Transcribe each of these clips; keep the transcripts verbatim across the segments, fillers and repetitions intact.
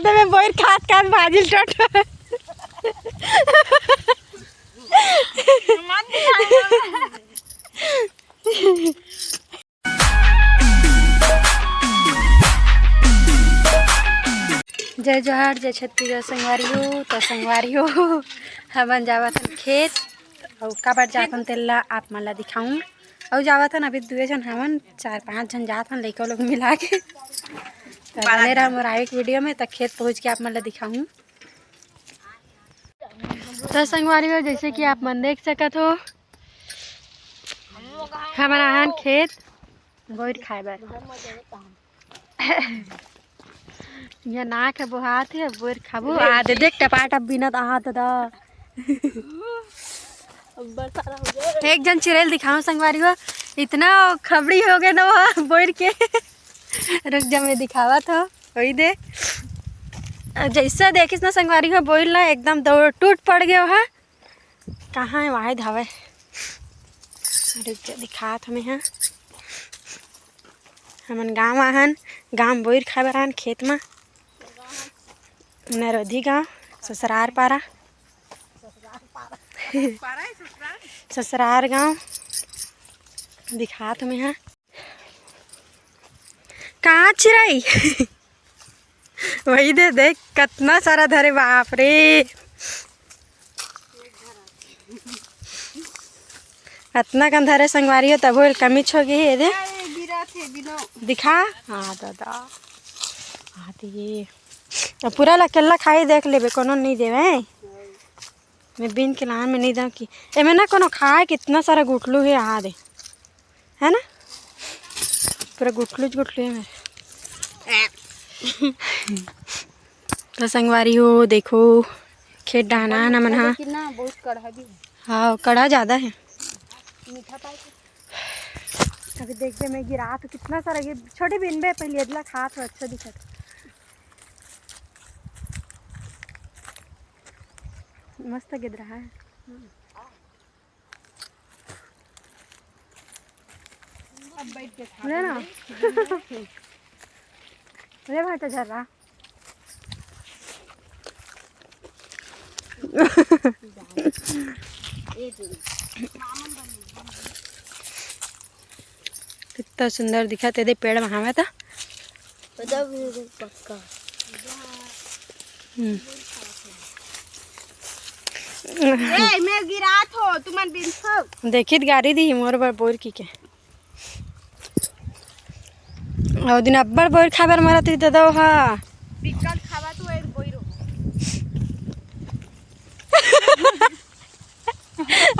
तो मैं बोर खात खात भाजी टोट। जय जोहार, जय छत्तीसगढ़ संगवारी हो। तो संगवारी हो, हमन जावत हन खेत, अउ काबर जात हन तेला आप मन ला दिखाऊं। अउ जावत हन, अभी दुए झन हवन, चार पांच झन जात हन, लइका लोग मिला के। तो बने रहा मोर आगे के वीडियो में, तो खेत पहुंच के आप मन ला दिखाऊं। तो संगवारी हो, जैसे कि आप मन देख सकत हो, हमन आहन खेत बोर खाए बर। ये नाक है बोहात है, बोर खाबो। आ दे देख, टपाटप बिनत आहा दादा। एक जन चिरैल दिखाओ संगवारी हो, इतना खबड़ी हो गए ना वो बोर के। रुक जा, मैं दिखावत हो, वही दे। जैसे देखिस ना संगवारी हो, बोर ला एकदम दौड़ टूट पड़ गयो है। कहाँ है? वाहे धावे। रुक जा, दिखात हमें हा। हमन गाँव आहन, गाँव बोर खाए बर आहन खेत मा। नरोधी गाँव, ससुरार पारा। ससुरार गाँव दिखात हमें हा। कहाँ चिरई? वही दे देख, कतना सारा धरे, बाप रे। अतना कन धरे संगवारी हो, तभो एल कमीच हो गे हे, ये दे। दिखा। हाँ दादा, हाँ दे। अब पूरा ला अकेला खाई, देख लेबे, कोनो नहीं देवे। मैं बीन के लान में नहीं दम कि एमे ना कोनो खाए, कितना सारा गुठलू है, हाँ दे, है ना, पूरा गुठलू गुठलू है मेरे। तो संगवारी हो, देखो खेत डाहना है ना मन हा। कितना बहुत कड़हा भी है। हाँ, कड़हा ज्यादा है। मीठा पाई। अभी देख बे, मैं गिरा तो कितना सारा ये छोटे बिन बे, पहले अदला खात हो, अच्छा दिखत। मस्त गिद रहा है। अब बैठ के खा ले ना। ले भाई, तो झर्रा। कितना सुंदर दिखत हे, दे पेड़ में हवे त। पक्का। हम्म। ए, मैं गिरात हो, तुमन बिनथव। देखित गारी दी मोर बर बोर की के। ओ दिन अब्बड़ बोर खाबर मरत रही दादा हा। पिकल खावा तू एक बोइरो।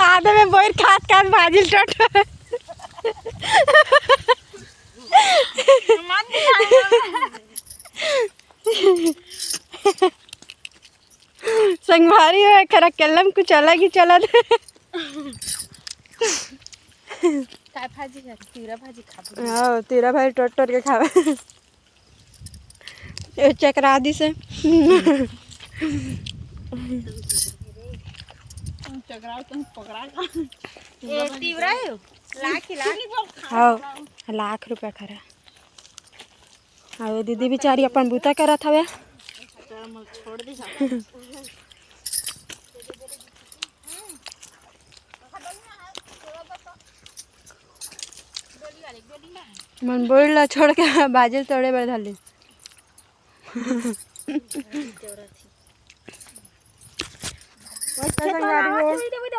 आदे में बोर खात खात भाजी टट। संगवारी हो, एकर अकेला में कुछ अलग ही चलत हे। काय भाजी है? तीरा भाजी खाबो। हाँ, तीरा भाजी टोट टोट के खावे। ए, चकरा दिस हे। चकरा तो पकड़ा का। ए, तीवरा है? लाख ही लाख। हाँ, लाख रुपया खरा। अउ दीदी बिचारी अपन बूता करत हवे। मन बोर ला छोड़ के बाजल तोड़े बर धर ले।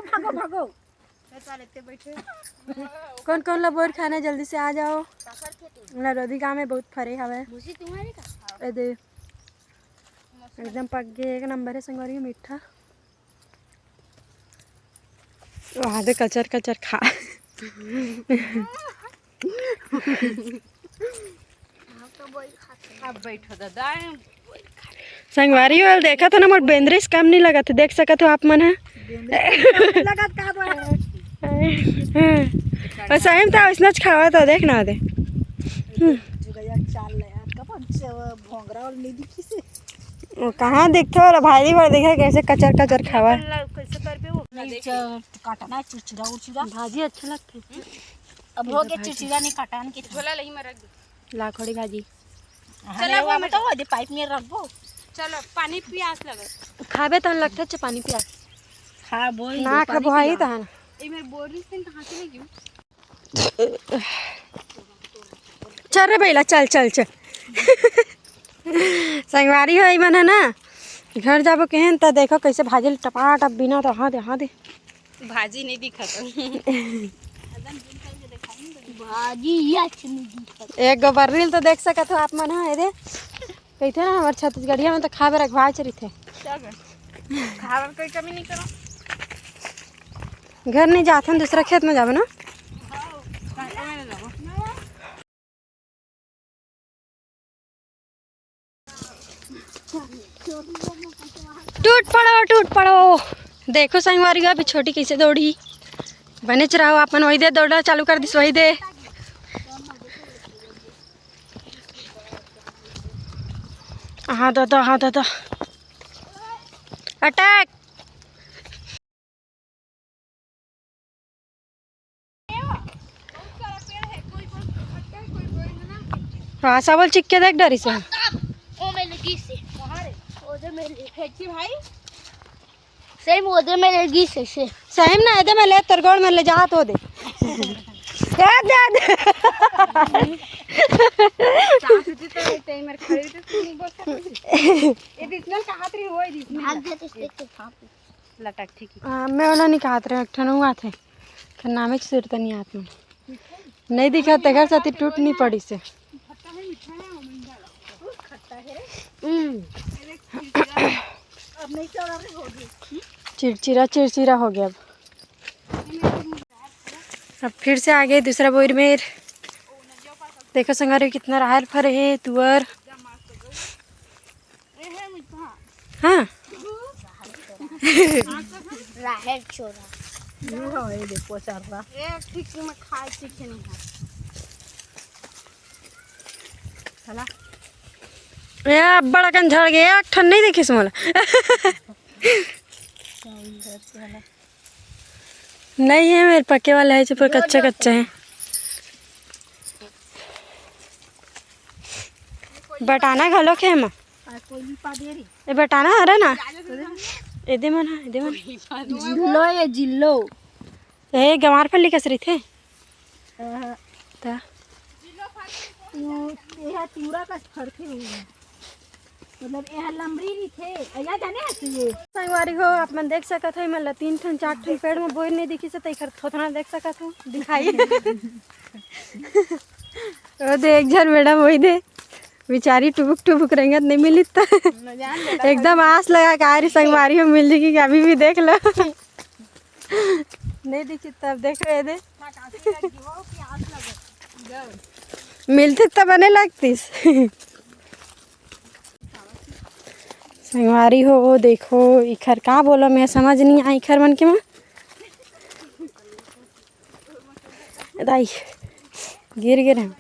भागो, भागो। कौन कौन ला बोर खाना, जल्दी से आ जाओ। नरोदी गांव में बहुत फरे हवे। ए दे, एकदम पक गे, एक नंबर है संगवारी, मीठा। वहाँ दे कचर कचर खा। अब बैठो दादा। संगवारी हो, देखत हो ना, मोर बेंदरी से कम नहीं लगत, देख सकत हो आप मन ह। लगत का बा? और सही में तो इसना खावा तो देख ना दे। जुगैया चाल ले यार, कब से वो भोंगरा और नहीं दिखी से। वो कहाँ दिखते हो रे भाई, बार देखे कैसे कचर कचर खावा। कैसे कर पे वो? नहीं, च-, काटना है चिड़चिड़ा उड़चिड़ा। भाजी अच्छा लगता है। अब हो गया चिड़चिड़ा नहीं काटन के। झोला लही में रख दे। लाखोड़ी भाजी। चला वो हम तो दे पाइप में रखबो। चलो, पानी पियास लगत। खाबे तहन लगथे, अच्छा, पानी पियास। खा बोल ना दे, खाबो, पानी आई पिया। तहन। ए, मेरे बोरिंग से कहाँ से लेगी? चल रे बैला, चल, चल, चल। संगवारी हो, ई मन है ना, घर जाबो केहन, त देखो कैसे भाजी ल टपाटप बिना, त हाँ दे, हाँ दे। भाजी नहीं दिखत। भाजी ये अच्छी नहीं दिखत। एक गो बर्री ल तो देख सकत हो आप मन, हाँ, ये दे। कहिथे ना, हमर छत्तीसगढ़िया में तो खाए बर अघवाच रहिथे। क्या कर? खाए बर कोई कमी नहीं करो। घर नहीं जाथन, दूसरा खेत में जाबो ना। हाँ, कहाँ में जाबो? टूट पड़ो, टूट पड़ो। देखो संगवारी, अभी छोटी कैसे दौड़ी। बनेच रहो अपन, वही दे दौड़ना चालू कर दिस, वही दे। हाँ दादा, हाँ दादा। अटैक। हाँ, सबल चिक्के देख डरी से। ओ में लगी से। ओदे में ले। फेंकी भाई। सही में ओदे में लगी से, से। सही में ना, एदे में ले, तेरे गोड़ में ले जा तो दे। ए, दे, दे। सासू जी तो रहते हैं, मेरे खड़ी तो नहीं बोल सकती। ये दिसनल कहात रही, वो ही दिसनल। भाग जाते, इसलिए तो फाप। लटक ठीक है। आ, मैं ओला नहीं कहत रहे, एक ठन हुआ थे। खन्ना में सिर तनी आत में। नहीं दिखा, तेकर साथी टूट नहीं पड़ी से। हम्म। चिड़चिड़ा, चिड़चिड़ा हो गया अब। अब फिर से आ गए दूसरा बोर में। देखो संगवारी, कितना राहर फरे हे, तुअर। हाँ। राहर छोरा। यू हो, ये देखो, चल रहा। एक ठीक से मैं खाए सीखे नहीं है। चला। ए, बड़ा कन झड़ गया, एक ठन नहीं देखिस मोला। नहीं है मेरे पके वाला है, जो पर कच्चा कच्चा है। बटाना घलो के एमा। आ, कोई नहीं पा दे रही। ए बटाना हरा ना। एदे मन, एदे मन। जिल्लो ये जिल्लो। ए गंवार फली कस रहिथे। हाँ। ता। वो, ये है तिवरा कस फरथे हुए। मतलब, ये लमरी रहिथे, या जाने हस ये? संगवारी हो, आप मन देख सकत हो, एमन ल तीन ठन, चार ठन पेड़ में बोर नहीं दिखिस हे, त एकर थोथना देख सकत हो, दिखाई। ओ दे, एक झन मैडम, वही दे, बेचारी टुबुक टुबुक रेंगत नहीं मिलिस त। एकदम आस लगा के आ रही संगवारी हो, मिल जी कि अभी भी देख लो। नहीं दिखिस तब देख रहे दे। मिलते तब बने लगतिस। संगवारी हो, वो देखो, इखर का बोला, मैं समझ नहीं आई, इखर मन के माँ। दाई, गिर गिर हम।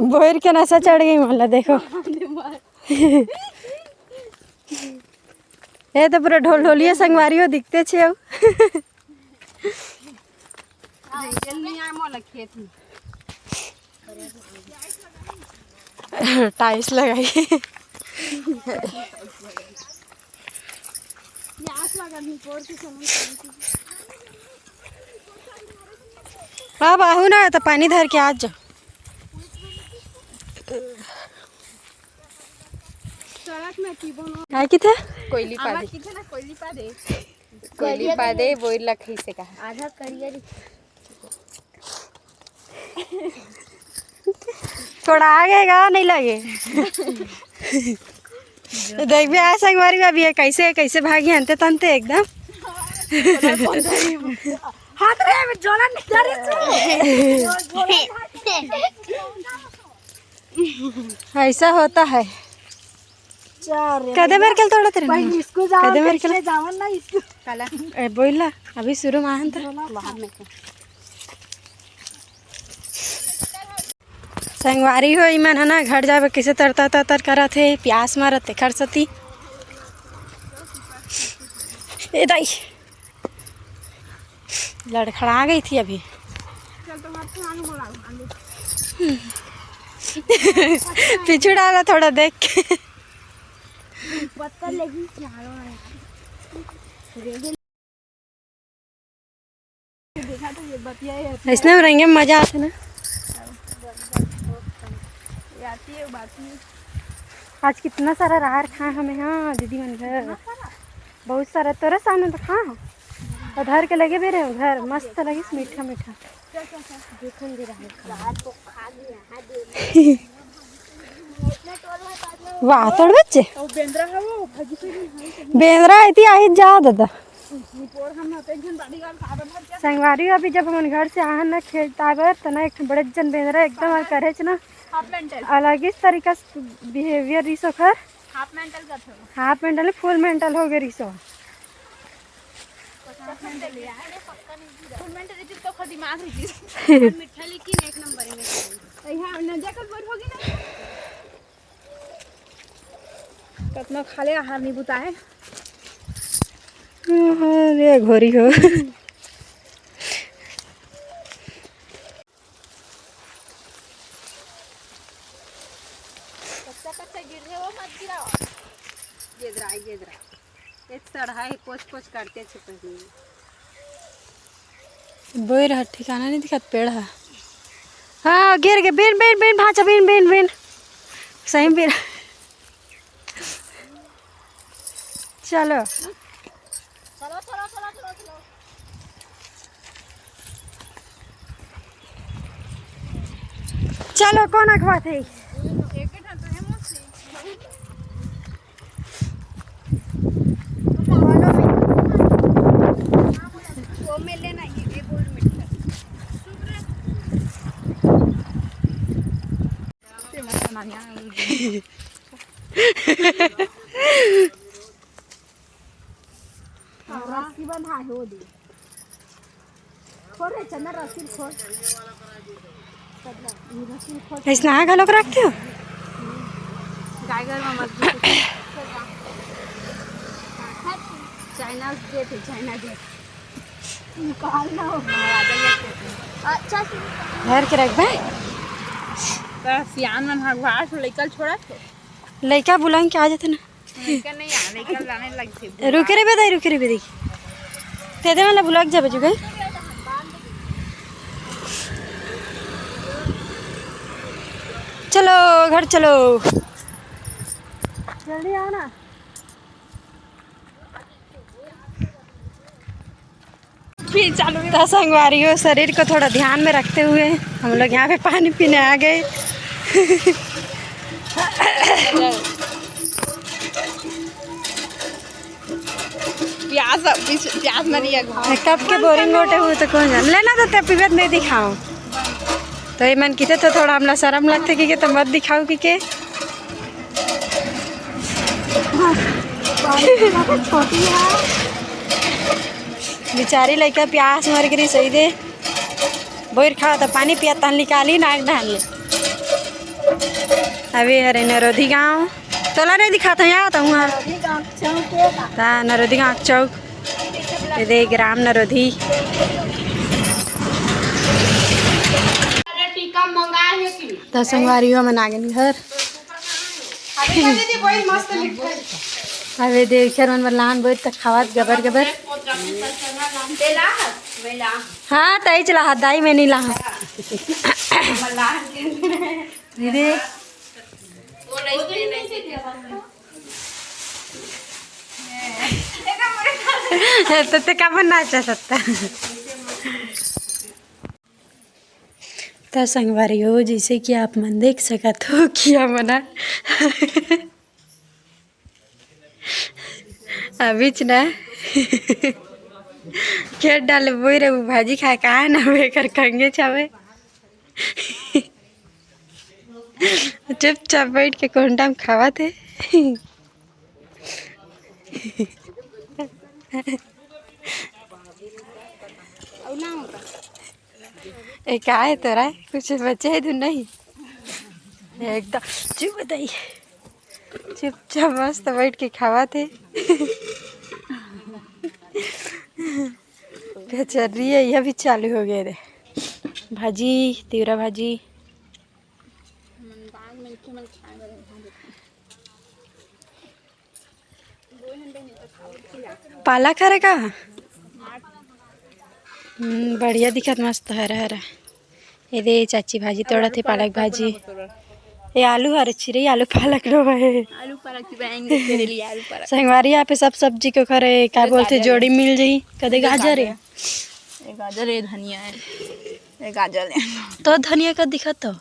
बोर के नशा चढ़ गई मोला, देखो। ए तो पूरा ढोल ढोलिया संगवारी हो दिखते छे अब। जंगल नहीं आए मोला खेत में। टाइल्स लगाई। प्यास लगा नहीं, कोर की समझ। अब आहू ना तो पानी धर के आ जाओ। सड़क में पीबो ना। काय किथे? कोयली पा आमा दे। किथे ना कोयली पा दे। कोयली पा दे, बोर ला खई से कहा। आधा करिया रे। थोड़ा आगे गा नहीं लगे। देखबे आ संगवारी अभी ये कैसे, कैसे भागी हंते तंते एकदम। हाथ रे, मैं जोलन डरे से। ऐसा होता है। चार रे कदे भैया। मेरे के तोड़ा तेरे पहले ना? इसको जाओ, कदे मेरे के कैसे जावन ना इसको। काला। ए, बोला, अभी शुरू में आन तो। बाहर में को। संगवारी हो, इमन है ना, घर जावे कैसे तरता तरतर करत हे, प्यास मारत तेखर सती। ए दाई, लड़खड़ा गई थी अभी। चल, तुम्हारे को आलू बोला, आलू। पिछू डाला थोड़ा देख के। पत्थर लगी चारों ओर। देखा तो ये बतिया है। अइसने में रंगे में मजा आथे ना। ये आती है, बात नहीं। आज कितना सारा राहर खाए हमें, हाँ, दीदी मन घर। बहुत सारा तोरे सामने तो खा। और धर के लगे बेरे घर, मस्त लगिस, मीठा मीठा। देखन दे रहा है। वाह, तोड़ बच्चे। बेंदरा है वो, भजी से भी नहीं। बेंदरा आती, आई जा दादा। संगवारी, अभी जब हमन घर से आहन ना खेत आए बर, त ना एक ठन बड़े जन बेंदरा एकदम करेच ना, हाफ मेंटल। अलग इस तरीका से बिहेवियर रिस ओखर। हाफ मेंटल का थोड़ा। हाफ मेंटल, फुल मेंटल हो गए रिसो। फुल मेंटल रहितिस तो ओखर दिमाग रहितिस। मीठा लेकिन एक नंबर में। यहाँ नंजा कर बोल होगी ना। कतना खा ले, आहार नहीं बुताए। अरे घोरी हो। कच्चा कच्चा गिर रहे हो, मत गिराओ। गेदरा, गेदरा। एक सड़हा है, कोच कोच काटते छे पहले। बोइर ह ठिकाना नहीं दिखत, पेड़ ह। हाँ, गिर गए। बिन, बिन, बिन, भांचा, बिन, बिन, बिन। सही में बिन। चलो। चलो, चलो, चलो, चलो, चलो। चलो, कौन अगवा थे? एक ही ठन तो है मौसी। वो में लेना, ये, ये बोर्ड में। रस्सी बंधा है, वो दे। खोल रे चंदन, रस्सी खोल। चंदन, ये रस्सी खोल। अइसना घलोक रखते हो? गाय गरु में मत घुसे। चाइना गेट है, चाइना गेट। निकाल ना हो। अच्छा, धर के रख भाई। त सियान मन ह घास लइका ल छोड़त हो। लइका बुलाएं के आ जाते ना। लइका नहीं आ, लइका लाने लगथे। रुके रे बेदाई, रुके रे बेदाई। तेदे वाला बुला के जाबे जुगे। चलो, घर चलो। जल्दी आओ ना। फिर चालू। तो संगवारी हो, शरीर को थोड़ा ध्यान में रखते हुए हम लोग यहाँ पे पानी पीने आ गए। प्यास, प्यास मरी है। कब के बोरिंग गोटे हुए तो कौन जान लेना तो ते पीबे नहीं दिखाओ। तो ये मन किते तो थोड़ा हमला शर्म लगते कि के तो मत दिखाओ कि के। छोटी है। बिचारी लइका प्यास मर गिरी सही दे। बोइर खा त पानी पिया तहन निकाली नाक धान ले। अबे हरे नरोधी गांव। तोला नहीं दिखात हूँ यार, तो हुआ। ता नरोधी गांव चौक। ये दे ग्राम नरोधी। टीका मंगाए है कि? त संगवारी हो मन आगे घर। अबे कर दीदी, वही मस्त लिखा है। अबे देख, शरण बर लान बोल त खावत गबर गबर। बेला, बेला। हाँ, तई चला हाथ दाई में नहीं लाहा। दीदी। तो ते का बनना अच्छा सकता। त संगवारी हो, जैसे कि आप मन देख सकत हो कि हमन ह अभीच ना खेत डाले बोई रहे, भाजी खाए का है ना, एकर कंगे छावे। चुपचाप बैठ के कोंटा में खावत हे। ए, का है तोरा? कुछ बचे है तू नहीं? एकदम चुप बताई, चुपचाप मस्त बैठ के खावत हे। कचर्री है, यह भी चालू हो गया रे। भाजी, तिवरा भाजी। पालक हरे का? हम्म, बढ़िया दिखत, मस्त हरा हरा। ये दे चाची भाजी तोड़त हे, पालक भाजी। ये आलू हरे छिरे, आलू पालक डोबा हे। आलू पालक की बहन के तेरे लिए आलू पालक। संगवारी, यहाँ पे सब सब्जी के ओखर हे, का ये बोलथे, गाजर जोड़ी हे। मिल जाही। कदे ये गाजर हे? गाजर हे। ये गाजर हे, धनिया हे, ये गाजर हे। तो धनिया का दिखत तो?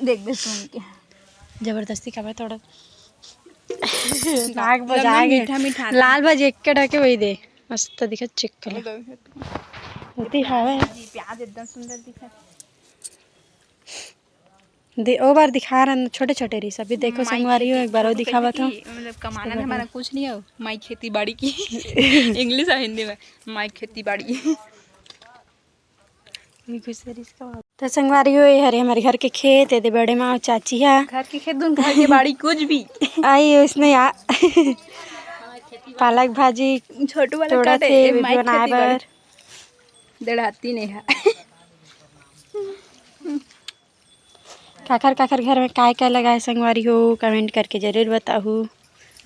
देख बे सुन के। जबरदस्ती का मैं थोड़ा नाक बजा के। मीठा मीठा। लाल भाजी एक डके वही दे। मस्त दिखत, चिकन। होती हवे। जी, प्याज एकदम सुंदर दिखत। दे, ओ बार दिखा रहा छोटे छोटे रहिस। अभी देखो माई संगवारी हो, खेती, एक बार और वो दिखावा कैसे था। की, मतलब कमाना तो हमारा कुछ नहीं हो, माई खेती बाड़ी की। इंग्लिश है हिंदी में, माई खेती बाड़ी। ये घुसेरी इसका बाप। तो संगवारी हो, ये हरे हमारे घर के खेत, ये दे बड़े माँ चाची हा। घर के खेत, दून घर के बाड़ी, कुछ भी। आई उसने या पालक भाजी छोटू वाला तोड़ा काटे, थे, ए, माई बनाए खेती बाड़ी। बर। दड़ाती नहीं है। काखर काखर घर में काय काय लगाए संगवारी हो, कमेंट करके जरूर बताहू।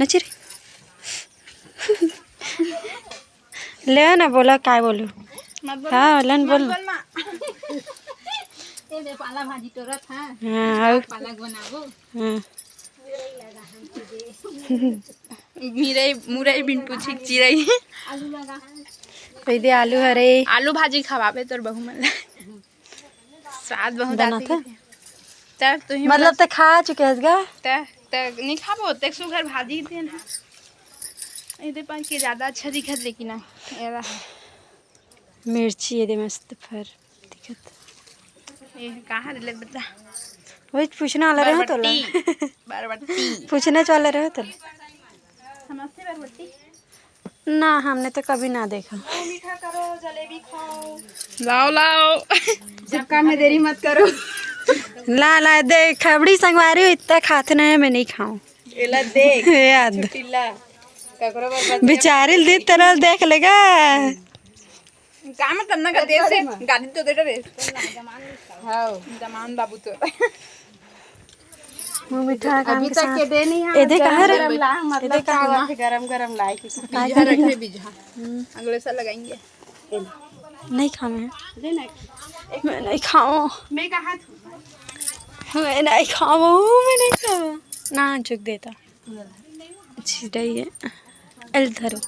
नचिरे ले ना, बोला काय बोलू? मत बोल। हाँ, लन मत बोल। बोल माँ। ए बे, पाला भाजी तोरत है। हाँ, और पालक बनाबो। हाँ। मुरई, मुरई बिन पूछी चिरई। आलू लगा है। कह दे आलू हरे। आलू भाजी खवाबे तोर बहू मन ला। स्वाद बहुत बना आथे। था। तब तू ही मतलब, मतलब ते खा चुके हस गा? त, त नहीं खाबो, ते सुघर भाजी दे ना। इधर पान के ज्यादा अच्छा दिखत, लेकिन ना, ये रहा। मिर्ची ये दे मस्त फर दिखत। ये कहाँ ले बता? वही पूछने वाला रहे तोला। बरबट्टी, बरबट्टी। पूछने वाला रहे तोला। समझते बरबट्टी? ना, हमने तो कभी ना देखा। मीठा करो, जलेबी खाओ। लाओ, लाओ। जब काम में देरी मत करो। ला, ला, देख, खबड़ी संगवारी हो, इतना खाते नहीं है, मैं नहीं खाऊं। एला देख, ए याद। छुट्टीला। ककरो बर बच्चा बेचारी ला दे, तेरा देख लेगा। का मतलब ना कर दे से? गाली तो दे रे। हाँ। जमान बाबू तो। मुँह मीठा काम अभी के तक साथ। के दे नहीं है। एदे कहाँ रे? गरम ला, मतलब एदे कहाँ का ला? बात है, गरम गरम लाए के। का बीजा रखे, बीजा। हम्म। अगले साल लगाएंगे। नहीं खाऊँ मैं। दे ना। मैं नहीं खाऊँ। मैं कहा था? मैं नहीं खाऊँ, मैं नहीं खाऊँ। ना चुक देता। छिटाई है। एल धरो।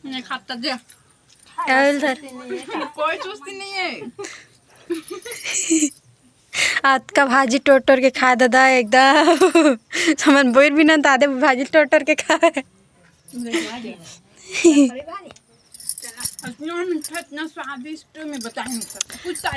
नहीं खाता दे। एल धर। कोई चुस्ती नहीं है। आज का भाजी टोर टोर के खाए दादा एकदम। हमन बोर भी ना दादे भाजी टोर टोर के खाए। इतना मीठा, इतना स्वादिष्ट, मैं बता नहीं सकता। कुछ type